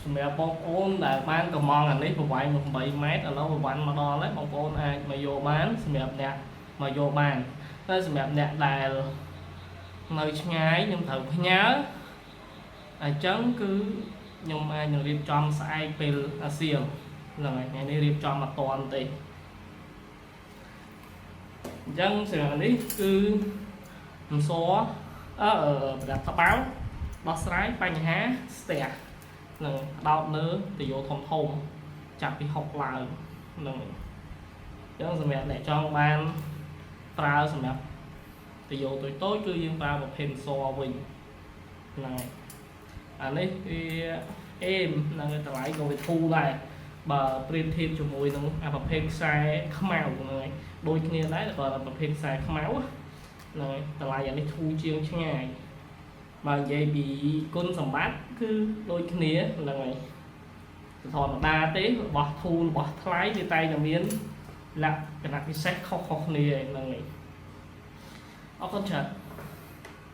សម្រាប់បងប្អូនដែលបានកម្ម៉ង់អានេះប្រវែង8ម៉ែត្រឥឡូវប្រវែងមកដល់ហើយបងប្អូនអាចមកយកបានសម្រាប់អ្នកមកយកបានតែសម្រាប់អ្នកដែលនៅឆ្ងាយខ្ញុំត្រូវផ្ញើអញ្ចឹងគឺខ្ញុំអាចនឹងរៀបចំស្អែកពេលអាសៀលហ្នឹងហើយថ្ងៃនេះរៀបចំអត់តាន់ទេអញ្ចឹងសម្រាប់នេះគឺអសអឺប្រដាប់ត្បាល់ដោះស្រាយបញ្ហាស្ទះនឹងដោតលើតយោធំធំចាប់ពី6ឡើងហ្នឹងអញ្ចឹងសម្រាប់អ្នកចង់បានប្រើសម្រាប់តយោតូចតូចគឺយើងប្រើប្រភេទសវិញហ្នឹងហើយអានេះវាអេមហ្នឹងហើយតម្លៃក៏វាធូរដែរបើប្រៀបធៀបជាមួយនឹងអាប្រភេទខ្សែខ្មៅហ្នឹងហើយដូចគ្នាដែរតែគាត់ប្រភេទខ្សែខ្មៅហ្នឹងហើយតម្លៃអានេះធូរជាងឆ្ងាយបើនិយាយពីគុណសម្បត្តិគឺដូចគ្នាហ្នឹងហើយធម្មតាទេរបស់ធូររបស់ថ្លៃវាតែងតែមានលក្ខណៈពិសេសខុសៗគ្នាហ្នឹងហើយអរគុណច្រើន។